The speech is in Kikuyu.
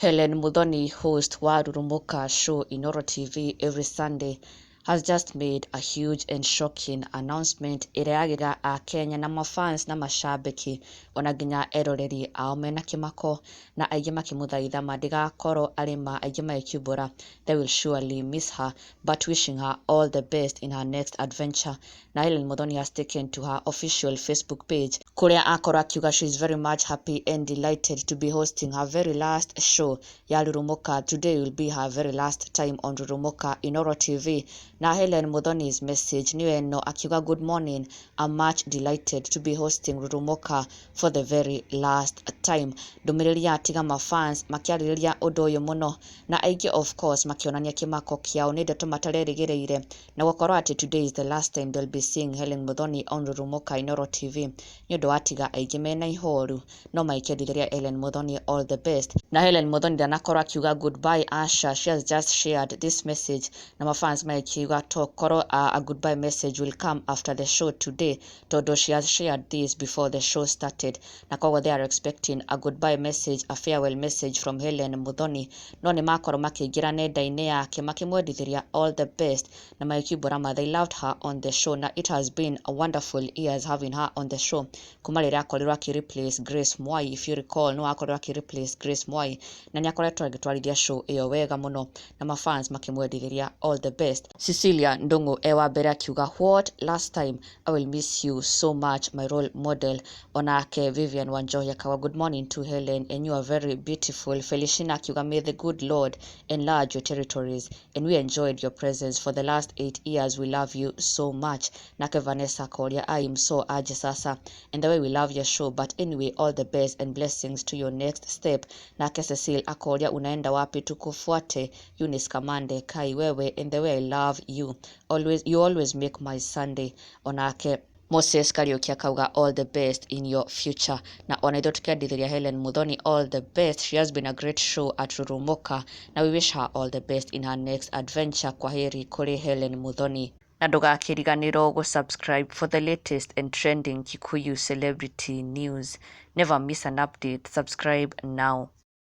Hellen Muthoni, host wa Rurumuka show Inoro TV every Sunday, has just made a huge and shocking announcement ĩrĩa yagĩra Akenya na mafans na mashabiki ona nginya eroreri ao mena kĩmako, na aingĩ makĩmũthaitha ma ndĩgakorwo arĩ ma, aingĩ magĩkiumbũra they will surely miss her but wishing her all the best in her next adventure. Na Hellen Muthoni has taken to her official Facebook page, kũrĩa akorwo akiuga she is very much happy and delighted to be hosting her very last show ya Rurumuka. Today will be her very last time on Rurumuka Inoro TV. Na Hellen Muthoni's message nĩyo ĩno, akiuga, "Good morning, I'm much delighted to be hosting Rurumuka for the very last time." Ndũmĩrĩri yatiga mafans makĩarĩrĩria ũndũ ũyũ mũno, na aingĩ of course makĩonania kĩmako kĩao nĩ ndeto matarerĩgĩrĩire, na gũkorwo atĩ today is the last time they'll be seeing Hellen Muthoni on Rurumuka Inoro TV nĩ ũndũ watiga aingĩ mena ihoru, no maikendithĩria Hellen Muthoni all the best. Na Hellen Muthoni ndanakorwo akiuga goodbye, aca. She has just shared this message, na mafans magĩkiuga tokorwo a goodbye message will come after the show today, tondũ she has shared this before the show started, na koguo they are expecting a goodbye message, a farewell message from Hellen Muthoni. No nĩ makorwo makĩingĩra nenda-inĩ yake makĩmwendithĩria all the best, na magĩkiumbũra ma they loved her on the show, na it has been a wonderful years having her on the show kuma rĩrĩa akorirwo akĩ-replace Grace Mwai. If you recall, no akorirwo akĩ-replace Grace Mwai, na nĩ akoretwo agĩtwarithia show ĩyo wega mũno, na mafans makĩmwendithĩria all the best. Cecilia Ndung'u e wa mbere akiuga, "What last time? I will miss you so much, my role model." Onake Vivian Wanjohi akauga, "Good morning to Helen and you are very beautiful." Felicina akiuga, "May the good Lord enlarge your territories and we enjoyed your presence for the last 8 years. We love you so much." Nake Vanessa akoria, "I'm so aje sasa and the way we love your show, but anyway, all the best and blessings to your next step." Nake Cecile akoria, "Unaenda wapi tukufuate?" Eunice Kamande, "Kai wewe, and the way I love you always, you always make my Sunday." Onake Moses Kariuki akauga, "All the best in your future." Na ona ithuĩ tukĩendithĩria Helen Muthoni all the best. She has been a great show at Rurumuka, na we wish her all the best in her next adventure. Kwaheri kũrĩ Helen Muthoni, na ndũgakĩriganĩrwo gũ-subscribe for the latest and trending Kikuyu celebrity news. Never miss an update. Subscribe now.